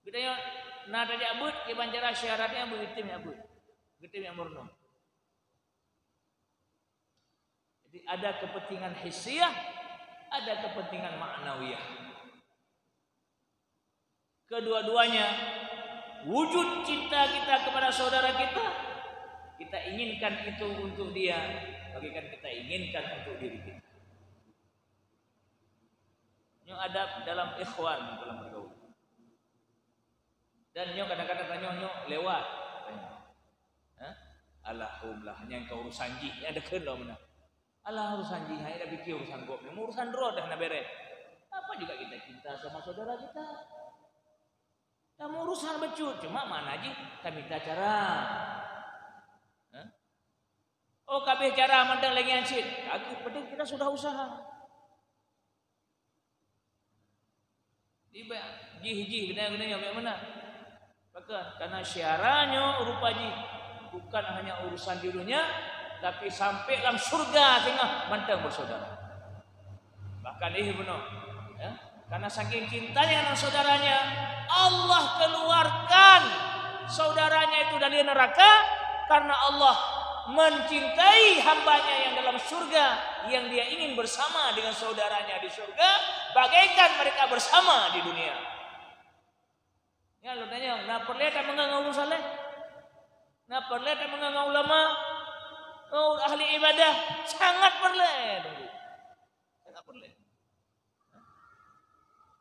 Geutanyoe na tajak beuet, kiban cara syaratnya beutem jak beuet. Geutem jak meurunoe. Jadi ada kepentingan hissiyah, ada kepentingan ma'nawiyah. Kedua-duanya, wujud cinta kita kepada saudara kita, kita inginkan itu untuk dia, bagaikan kita inginkan untuk diri kita. Nyoe adab dalam ikhwan, dalam bergaul. Dan nyoe kadang-kadang tanyoe nyoe lewat. Hah? Alahumlah, nyang ka urusan jih, nyang deukheun lom meunan. Alah, urusan jih, hai dah pikir urusan gob. Urusan droe dah na beres. Apa juga kita cinta sama saudara kita? Kamu urusan bacut, cuma mana jih ka mita cara. Hah? Oh, ka abéh cara mantong lagèe nyan cit. Aku penting kita sudah usaha. Iba jih-jih kena-kena nyang bagaimana? Maka karena syara nyoe rupa jih bukan hanya urusan di dunia, tapi sampai lam syurga singoh mantong bersaudara. Bahkan eh bunoe, ya, karena saking cintanya dengan saudaranya, Allah keluarkan saudaranya itu dari neraka karena Allah mencintai hambanya yang dalam surga, yang dia ingin bersama dengan saudaranya di surga, bagaikan mereka bersama di dunia. Ya, lo tanya, na peureulèe tameungon ngon ureueng saleh? Na peureulèe tameungon ngon ulama? Oh, ahli ibadah? Sangat peureulèe. Sangat peureulèe.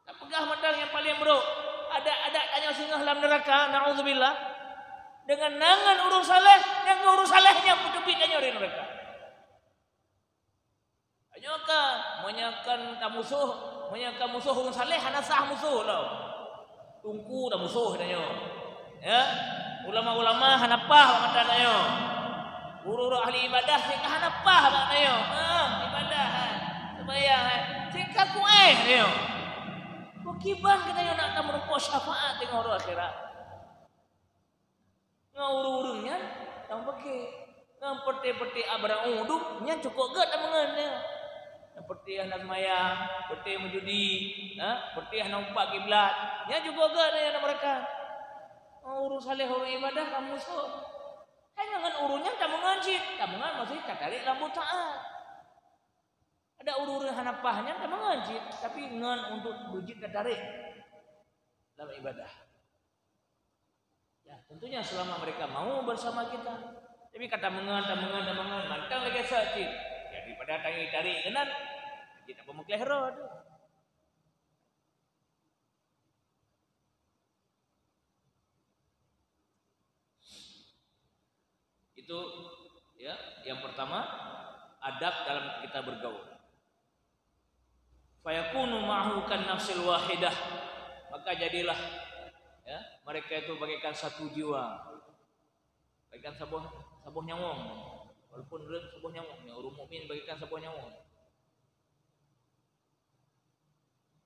Tapeugah mantong nyang paleng brok. Adak-adak tanyoe singoh lam neuraka, naudzubillah. Deungon na ngon ureueng saleh, nyang ngon ureueng saleh nyan peuteubiet tanyoe dari neuraka. Tanyoe ka, meunyoe kon tamusoh, meunyoe kon musoh ureueng saleh hana sah musoh lom. Teungku tamusoh tanyoe. Ya, ulama-ulama hana paih bak mata tanyoe. Ureueng-ureueng ahli ibadah sika hana paih bak tanyoe. Ha, ibadah, ha. Seumayang, ha. Sika kuéh tanyoe. Kok kiban keu tanyoe nak tameurumpok syafaat teungoh uroe akhirat? Ngon ureueng-ureueng nyan tameupaké. Ngon peuté-peuté abrang udum nyan cukôp gèt tameungon nyan. Ngon peuté hana seumayang, peuté meujudi, ha, peuté hana umpat kiblat, nyan cukôp gèt nyan tameureukan. Ngon ureueng saleh, ureueng ibadah, ka musoh. Hanya ngon ureueng nyan tameungon cit, tameungon maksudnya tatarek lam buet taat. Ada ureueng-ureueng hana paih nyan tameungon cit, tapi ngon untuk beujeuet tatarek lam ibadah. Ya, tentunya selama mereka mau bersama kita. Tapi ka tameungon, tameungon, tameungon, mantong lagèe sat cit. Ya, daripada tanyoe tarek keunan, cit apa meukleh roh tu. Itu, ya, yang pertama, adab dalam kita bergaul. Fayakunu ma'ahu kan nafsil wahidah. Maka jadilah, ya, mereka itu bagaikan satu jiwa. Bagaikan saboh, saboh nyawöng. Walaupun ureueng saboh nyawöng, ya, ureueng mukmin bagaikan saboh nyawöng.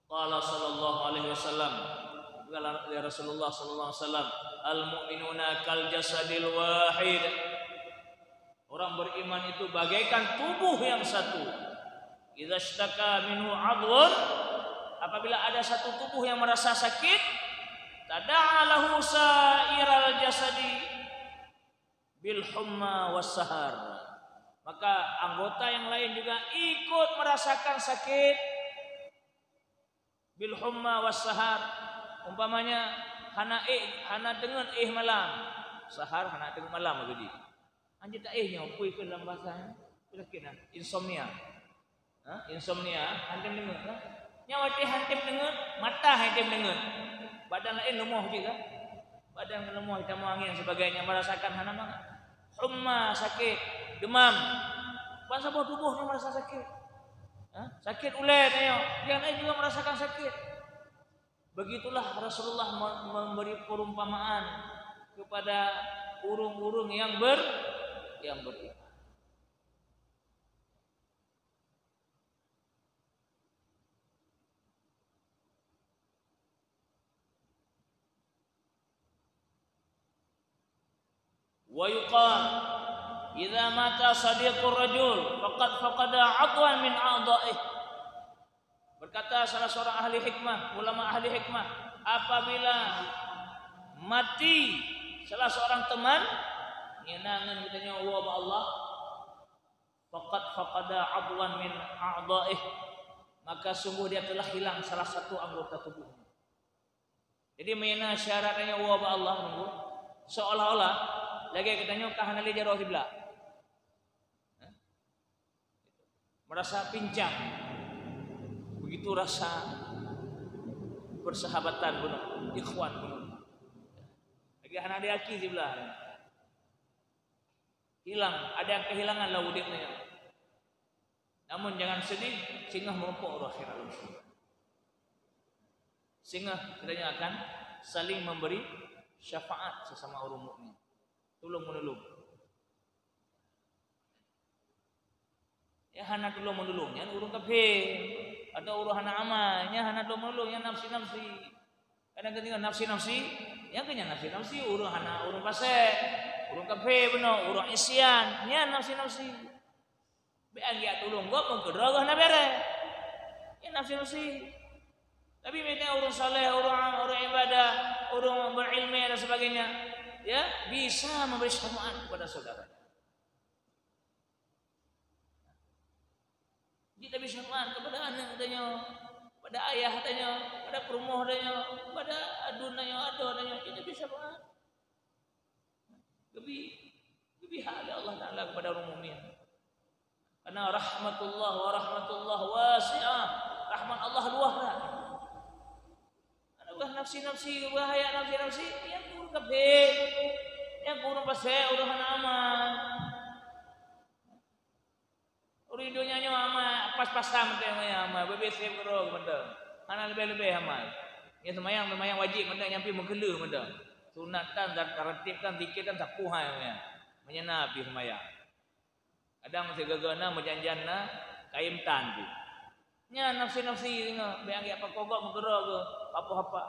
Qala sallallahu alaihi wasallam, qala ya Rasulullah sallallahu alaihi wasallam, "Al-mu'minuna kal jasadil wahid." Orang beriman itu bagaikan tubuh yang satu. "Idza ishtaka minhu 'adhun," apabila ada satu tubuh yang merasa sakit, "tada'a lahu sa'iral jasadi bil humma was sahar." Maka anggota yang lain juga ikut merasakan sakit. Bil humma was sahar. Umpamanya hana éh, hana teungeut éh malam. Sahar hana teungeut malam begitu. Anjeut tak éh nyoe, peue keu lam bahasa nyoe? Peue sakit nyan? Insomnia. Ha? Insomnia, hana tem teungeut, kan? Nyoe watèe hana tem teungeut, mata hana tem teungeut. Badan laén leumoh cit, kan? Badan leumoh, hitam angin sebagainya, merasakan hana mangat. Humma, sakit, demam. Ban saboh tuboh nyoe merasa sakit. Ha? Sakit ulèe tanyoe, nyang laén juga merasakan sakit. Begitulah Rasulullah me-, memberi perumpamaan kepada ureueng-ureueng yang ber-, yang beriman. Wa yuqal, "Idza mata sadiqur rajul, faqad faqada 'adwan min a'dha'ih." Berkata salah seorang ahli hikmah, ulama ahli hikmah, apabila mati salah seorang teman, nyan na ngon geutanyoe woe bak Allah, "Faqad faqada 'adwan min a'dha'ih," maka sungguh dia telah hilang salah satu anggota tubuhnya. Jadi, meunyoe na syarat nyoe woe bak Allah, nunggu, seolah-olah lagèe geutanyoe ka hana lé jaroe siblah. Merasa pincang. Begitu rasa persahabatan bunoe, ikhwan bunoe. Lagèe hana lé aki siblah. Hilang, ada yang kehilangan lam udép nyoe. Namun jangan sedih, singoh meurumpok uroe akhirat lom syeuruga. Singoh geutanyoe akan saling memberi syafaat sesama ureueng mukmin. Tulông meunulông. Nyang hana tulông meunulông, nyan ureueng kafé. Atau ureueng hana amal, nyan hana tulông meunulông, nyan nafsi-nafsi. Kadang keunong nafsi-nafsi, nyang keu nyan nafsi-nafsi, ureueng hana, ureueng fasek, ureueng kafé bunoe, ureueng isyan, nyan nafsi-nafsi. Bèk anggap tulông gob meukeudroe hana bèrèh. Nyan nafsi-nafsi. Tapi meunyoe ureueng saleh, ureueng, ureueng ibadah, ureueng berilmu dan sebagainya, ya, bisa memberi syafaat kepada saudara. Jeuet tabri syafaat kepada aneuk tanyoe, kepada ayah tanyoe, kepada peurumoh tanyoe, kepada aduen tanyoe, adoe tanyoe, jeuet tabri syafaat. Geubi, geubi hak lé Allah Taala kepada ureueng mukmin. Karena rahmatullah wa rahmatullah wasi'ah. Rahmat Allah luwah that. Karena bukan nafsi-nafsi, bukan hanya nafsi-nafsi, nyang keu ureueng kafé, nyang keu ureueng fasek, ureueng hana amal. Ureueng donya nyoe amal pas-pasan mantong, amal beubiet sép keudroe mantong. Hana leubeh-leubeh amal. Nyang seumayang, seumayang wajéb mantong, nyang pih meukeuleuh mantong. Sunat tan, taratib tan, zikir tan, sapeue hai mantong. Meunyoe na pih seumayang. Kadang sigoe-goe na, meujan-jan na, kayém tan pih. Nyan nafsi-nafsi singoh, bèk anggap pakoe gob meukeudroe geuh, papoh apa.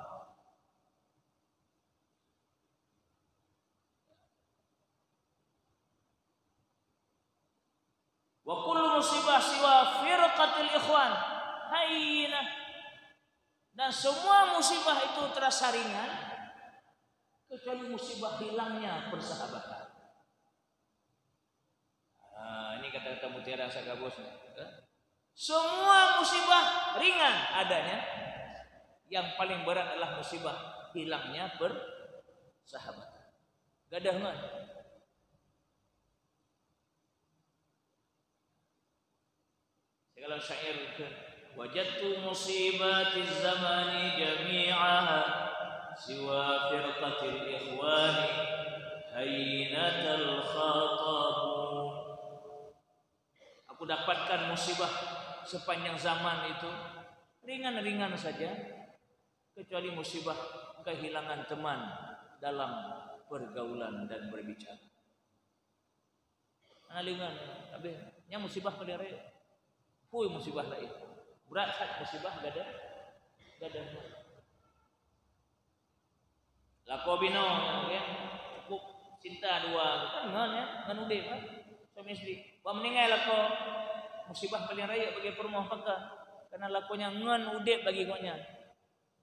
Wa kullu musibah siwa firqatil ikhwan hayyinah. Dan semua musibah itu terasa ringan, kecuali musibah hilangnya persahabatan. Ah, ini kata-kata mutiara Asad Gabus ni. Eh? Semua musibah ringan adanya. Yang paling berat adalah musibah hilangnya persahabatan. Gadoh ngon. Segala syair ke, "Wajadtu musibatiz zamani jami'aha siwa firqatil ikhwani hayyinatal khatabun." Aku dapatkan musibah sepanjang zaman itu ringan-ringan saja, kecuali musibah kehilangan teman dalam pergaulan dan berbicara. Hana lé ngon, habéh. Nyan musibah paléng rayeuk. Pui musibah laén. Brat that musibah gadoh, gadoh ngon. Lakoe binoe, ya, cukup cinta dua, kan ngon, ya, ngon udép, kan? Suami isteri. Bak meuninggai lakoe, musibah paléng rayeuk bagi peurumoh pakon. Karena lakoe nyan ngon udép bagi gobnyan.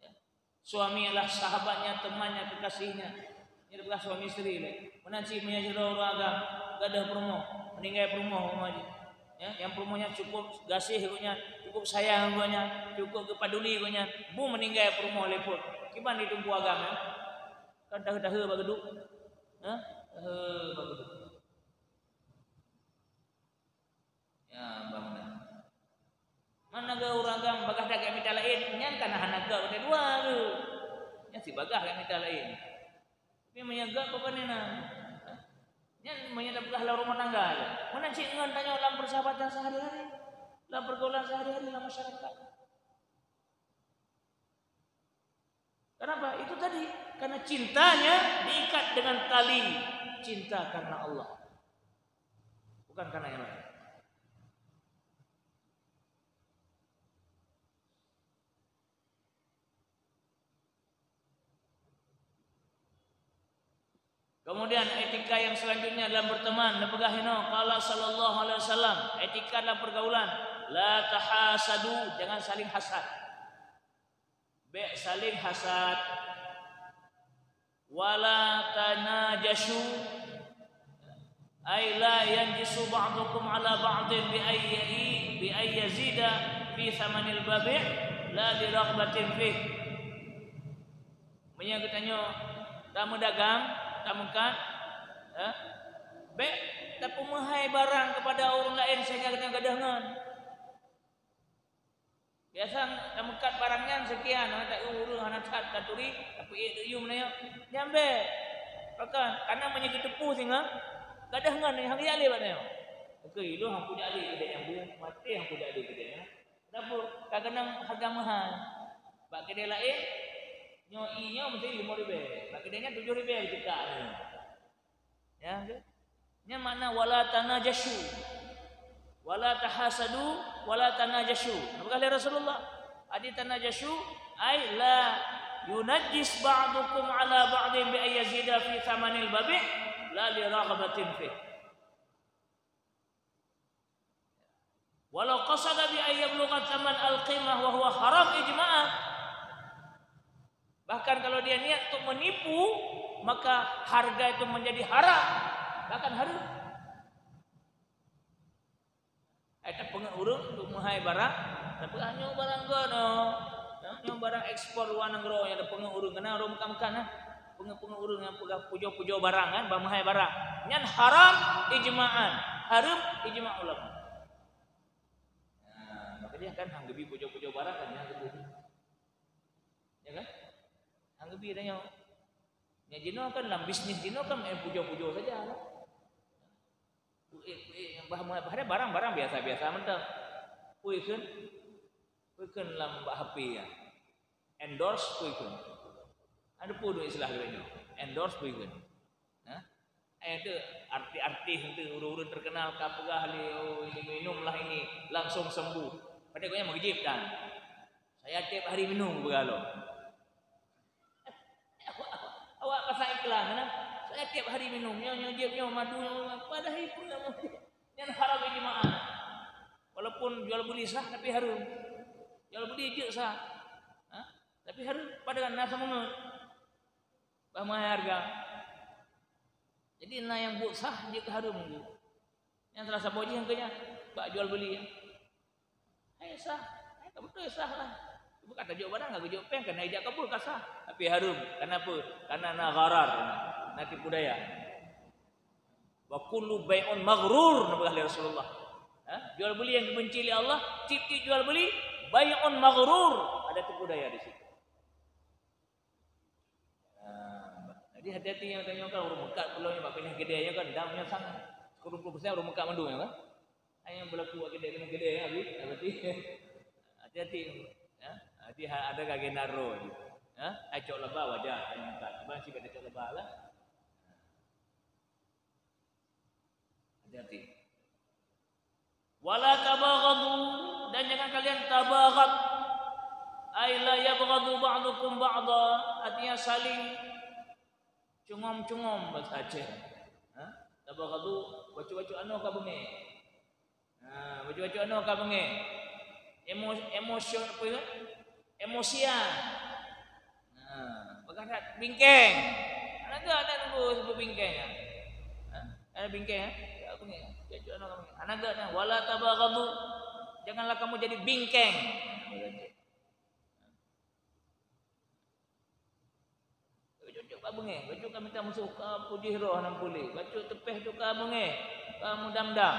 Ya. Suami adalah sahabatnya, temannya, kekasihnya. Nyan dipeugah suami isteri lé. Meunan cit meunyoe sidroe ureueng agam gadoh peurumoh, meuninggai peurumoh umpama jih. Ya, nyang peurumoh nyan cukup gaséh gobnyan, cukup sayang gobnyan, cukup geupaduli gobnyan. Bu meuninggai peurumoh lé phon. Kiban di teungku agam, ya. Kan tahe-tahe bak geuduek. Ha? Tahe bak geuduek. Ya, bah meunan. Mana geu ureueng agam bagaih that gak mita laén, nyan kana hana gak watée dua tu. Nyan si bagaih gak mita laén. Tapi meunyoe gak peue na. Nyan meunyoe tapeugah lam rumah tangga tu. Meunan cit ngon tanyoe lam persahabatan sehari-hari, lam pergaulan sehari-hari lam masyarakat. Kenapa? Itu tadi, karena cintanya diikat dengan tali cinta karena Allah, bukan karena yang lain. Kemudian etika yang selanjutnya dalam berteman, neupeugah inoe, qala sallallahu alaihi wasallam, etika dalam pergaulan, la tahasadu, jangan saling hasad. Bèk saling hasad. Wala tanajashu, ay la yanjisu ba'dukum ala ba'din bi ayyi, bi ayyi yazida fi thamanil babi', la li raghbatin fih. Meunyoe geutanyoe tameudagang, tameukat, eh, bèk tapeumeuhai barang keupada ureueng laén sehingga geutanyoe gadôh ngon. Biasa tameukat barang nyan sekian, hana ta-, ureueng hana that taturi, tapi ék deuk yum nyoe. Nyan bèk. Pakon? Karena meunyoe geuteupeue singoh, gadôh ngon nyoe, han geujak lé bak nyoe. Oke, ilôn han kujak lé keudè nyang bu, maté han kujak lé keudè nyan. Kenapa? Ka keunong harga meuhai. Bak keudè laén, nyoe ié nyoe meusti limong ribèe. Bak keudè nyan tujoh ribèe jeuet nyoe. Ya, ke? Nyan makna wala tanajashu. Wala tahasadu, wala tanajashu. Apa kata Rasulullah? Adi tanajashu, ay la yunajjis ba'dukum ala ba'din bi ayyazida fi thamanil babi', la li raghabatin fih. Walau qasada bi an yablugha tsaman al-qimah wa huwa haram ijma'an. Bahkan kalau dia niat untuk menipu, maka harga itu menjadi haram, bahkan haram. Eh, tapeungeuet ureueng untuk meuhai barang, tapi nyoe barang gono, nyoe barang ekspor luar nanggroe nyang tapeungeuet ureueng, keunan ureueng meukat-meukat nah. Peungeuet-peungeuet ureueng nyang peugah pujoe-pujoe barang kan, bah meuhai barang. Nyan haram ijma'an, haram ijma' ulama. Nah, makanya kan han geubi pujoe-pujoe barang kan, han geubi. Ya kan? Han geubi tanyoe. Nyan jinoe kan lam bisnis jinoe kan main pujoe-pujoe saja kan. Kuék-kuék nyang bah, bah barang-barang biasa-biasa mantong. Kuék kan? Kuék kan lam bak H P ya. Endorse kuék kan? Ada pun istilah lain nyoe. Endorse kuék kan? Nah, eh, tu artis-artis tu, ureueng-ureueng terkenal ka peugah lé, "Oh, ini minumlah ini, langsung sembuh." Padahai gobnyan meukeujeuet tan. "Saya tiap hari minum," peugah lom. Awak pasang iklan, kan? "Saya tiap hari minum, nyoe, nyoe jeuet, nyoe madu, nyoe," padahai pun nyan haram ijma'an. Walaupun jual beli sah, tapi haram. Jual beli jeuet sah. Ha? Tapi haram, padahai na sama ngon. Bah meuhai harga. Jadi, na nyang buet sah jeuet keu haram. Nyang salah saboh jih nyang keu nyan, bak jual beli. Hai sah, hai ka beutôi sah lah. Bukan tajok barang, ka geujok péng, kana ijak kabul ka sah. Tapi haram. Kenapa? Karena na gharar, na tipu daya. "Wa kullu bai'un maghrur," neupeugah lé Rasulullah. Ha? Jual beli yang dibenci oleh Allah, tiep-tiep jual beli, bai'un maghrur, ada tipu daya di situ. Ha, jadi hati-hati nyang tanyoe kan ureueng meukat pulo nyoe bak pinah keudè nyoe kan, dam nyoe sang sikureueng ploh persen ureueng meukat mandum nyoe kan. Hai nyang beulaku bak keudè keunan keudè nyoe, berarti hati-hati. Ya, jadi ha-, ada gagena roh. Ya, ai cok laba wajar, ai meukat. Cuba sibak cok laba lah. Hati-hati. "Wala tabaghadu," dan jangan kalian tabaghad. "Ay la yabghadu ba'dukum ba'da," artinya saling cungom-cungom bahasa Aceh. Ha? Tabaghadu, bacut-bacut anoe ka beungéh. Ha, bacut-bacut anoe ka beungéh. Emo-, emosi-, apa ya? Emosian. Ha, bagaih that bingkeng. Hana gèt na nunggu seubut bingkeng, ya. Ha? Ada bingkeng, ya? Ka beungéh. Bacut-bacut anoe ka beungéh. Hana gèt na. "Wala tabaghadu." Janganlah kamu jadi bingkeng. Bacut-bacut ka beungéh, bacut ka mita musoh, ka peujih roh hana puléh, bacut teupéh tu ka beungéh, ka meudam-dam.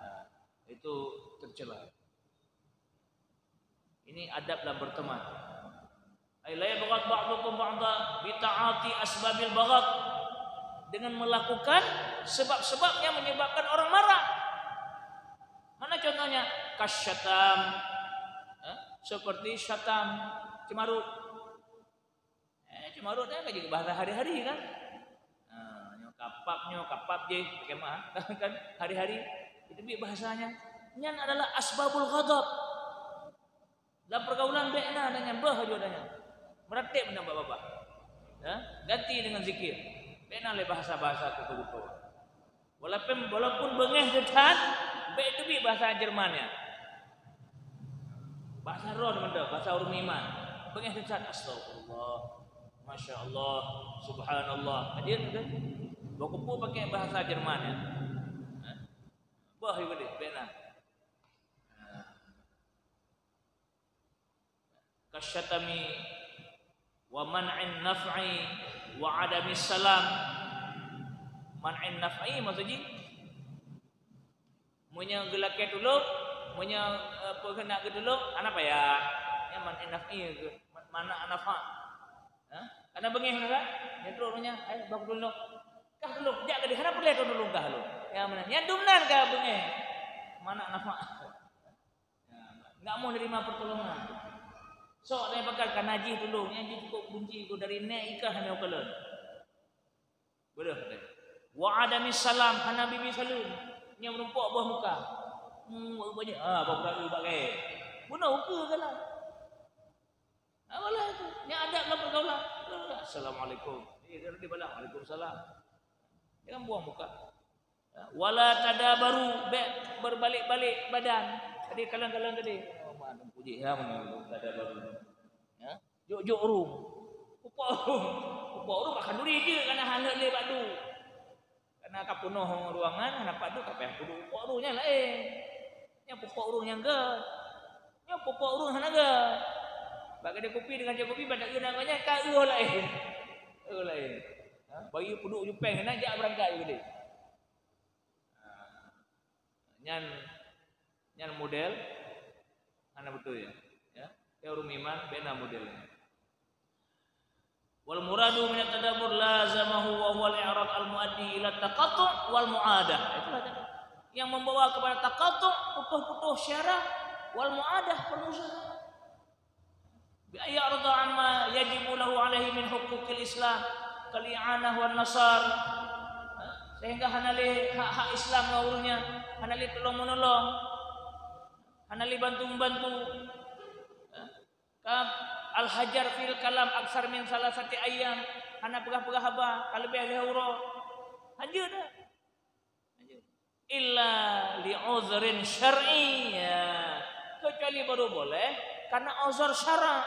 Nah, itu tercela. Ini adab dalam berteman. Ay la yabghad ba'dukum ba'da bi ta'ati asbabil baghad. Dengan melakukan sebab-sebab yang menyebabkan orang marah. Mana contohnya? Kasyatam. Ha? Seperti syatam, cemberut. Eh, cemberut kan ka jadi bahasa hari-hari kan? Ha, nyoe kapap, nyoe kapap je, pakai mah kan hari-hari. Itu bi bahasanya. Nyan adalah asbabul ghadab. Dalam pergaulan bèk na dan nyan beuh aja dan nyan. Meuratéb nyan bapak-bapak. Ya, ganti dengan zikir. Bèk Lé bahasa-bahasa kutu-kutu. Walaupun, walaupun beungéh teuh that, bèk teubiet bahasa Jerman nyan. Bahasa roh mantong, bahasa ureueng iman. Beungéh teuh that, astagfirullah, masya Allah, subhanallah. Aja tu kan. Bak kupu pakai bahasa Jerman nyan. Ha? Bah ibu deh, bèk na. Ha. Kasyatami wa man'in naf'i wa adami salam. Man'in naf'i maksud jih, meunyoe geulakèe tulông, meunyoe, eh, peue keuneuk geutulông, hana payah. Nyan man'in naf'i, ma-, mana nafa'. Ha? Karena beungéh kan? Nyan trok nyan, "Hai, bah tulông." Kah tulông, jak keudéh, hana peureulèe tulông kah lôn. Nyan meunan. Nyan dum nan ka beungéh. Mana nafa'. Ya, nggak mau nerima pertolongan. Sok dari bakal ka najih dulu, nyang jih cukup benci ku dari nèk ikah hana ukalon. Beudôh deh. Wa adami salam, hana bibi saleuem. Nyang meurumpok boh muka. Hmm, baru banyak. Ah, baru bak gaya. Bunoe ukeue galak. Apalah itu? Nyang adab lam pergaulan. Assalamualaikum. Eh, dia, dia balas, "Waalaikumsalam." Jangan buang muka. Wala tadabaru, bèk berbalik-balik badan. Jadi kalon-kalon tadi. Oh, mak, puji, ya, mana tadabaru. Ya, jok-jok urung. Pupok urung. Pupok urung bak khanduri jeuet, karena hana lé bak du. Karena ka peunoh ruangan, hana pat du, ka payah peuduek pupok urung nyan laén. Nyan pupok urung nyang gèt. Nyan pupok urung hana gèt. Bak keudè kupi dengan jok kupi, bak tak keunan nyan, ka eu laén. Eu laén. Ha? Bagi peuduek jupeng, na jak beurangkat keudè. Ha. Nyan, nyan model hana beutôi, ya. Ya, ya ureueng iman beda model nyan. Wal muradu minat tadabbur lazamahu wa huwal i'rad al muaddi ila taqattu' wal mu'adah. Itulah tadi. Yang membawa kepada taqattu', putus-putus syarah, wal mu'adah, permusuhan. Bi an ya'rada amma yajibu lahu alaihi min huquqil Islam, kal i'anah wan nasar. Sehingga hana lé hak-hak Islam ngon ureueng nyan, hana lé tulông-meunolong, hana lé bantu-membantu. Ka al-hajar fil kalam aksar min salasati ayyam, hana peugah-peugah haba ka leubeh lhèe uroe. Hanjeuet dah. Illa li uzrin syar'i, ya. Kecuali baru boleh karena uzur syara'.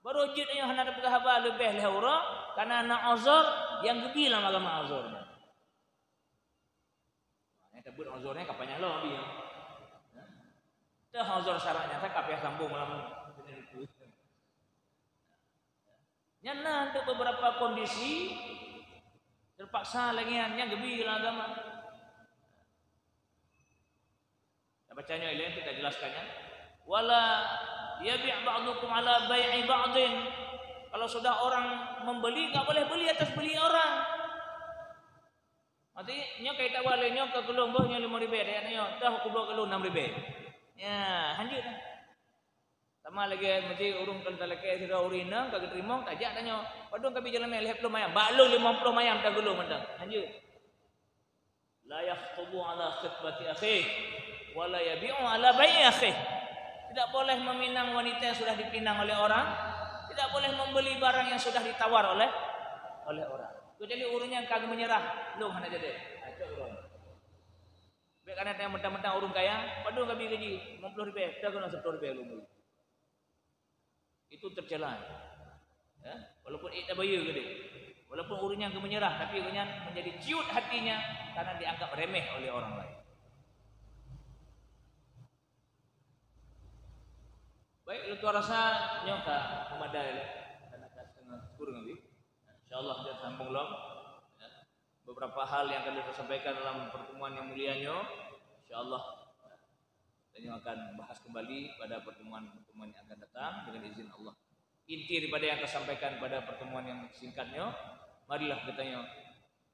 Baru jeuet nyoe hana tapeugah haba leubeh lhèe uroe karena na uzur nyang geubi lam agama uzur nyan. Nyang tabeuet uzur nyan ka panyang lom bi nyoe. Teuh uzur syara' nyan ka payah sambung lam. Nyan na untuk beberapa kondisi terpaksa lagi nyan, nyan geubi lam agama. Kita baca nyoe ilèe, kita jelaskan nyan. Wala yabi' ba'dukum ala bai'i ba'din. Kalau sudah orang membeli, enggak boleh beli atas beli orang. Maksudnya, nyoe ka itawa lé nyoe ka gulong boh nyoe limong ribèe, nyoe teuh kubloe keu lôn nam ribèe. Ya, hanjeuet dah. Sama lagèe meusti ureueng ka talakèe sidroe ureueng inong ka geuteurimong, tajak tanyoe, "Padum kabi jalan mè lhèe ploh mayam?" "Bak lôn limong ploh mayam tagulong mantong." Hanjeuet. La yakhtubu ala khitbati akhih, wa la yabi'u ala bai'i akhih. Tidak boleh meminang wanita yang sudah dipinang oleh orang, tidak boleh membeli barang yang sudah ditawar oleh, oleh orang. Kecuali ureueng nyang ka geumeunyeurah, lôn hana jadi. Ha, cok ureueng. Bèk kana tanyong mentang-mentang ureueng kaya, "Padum kabi keu jih?" "Limong ploh ribèe." "Teuh keunoe siploh ribèe lôn bri." Itu tercela. Ya, walaupun ék tabayeue keudéh. Walaupun ureueng nyan geumeunyeurah, tapi ureueng nyan menjadi ciut hatinya karena dianggap remeh oleh orang lain. Baik, lôn tuan rasa nyoe ka memadai lé. Karena ka setengah kurang lebih. Insya Allah, kita sambung lom. Ya. Beberapa hal yang akan kita sampaikan dalam pertemuan yang mulia nyoe, insya Allah, kita nyoe akan bahas kembali pada pertemuan-pertemuan yang akan datang dengan izin Allah. Inti daripada yang saya sampaikan pada pertemuan yang singkat nyoe, marilah kita nyoe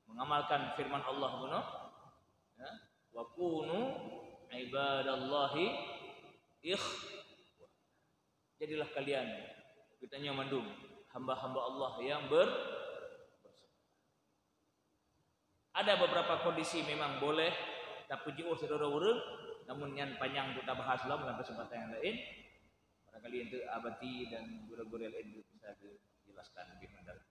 mengamalkan firman Allah bunoe, ya, "Wa kunu ibadallahi ikh-," jadilah kalian, kita nyoe mandum, hamba-hamba Allah yang ber-, Ada beberapa kondisi memang boleh tapeujiôh sidroe ureueng, namun nyan panyang untuk tabahas lom dalam kesempatan yang lain. Barangkali untuk Abati dan guru-guru yang lain bisa dijelaskan lebih mendalam.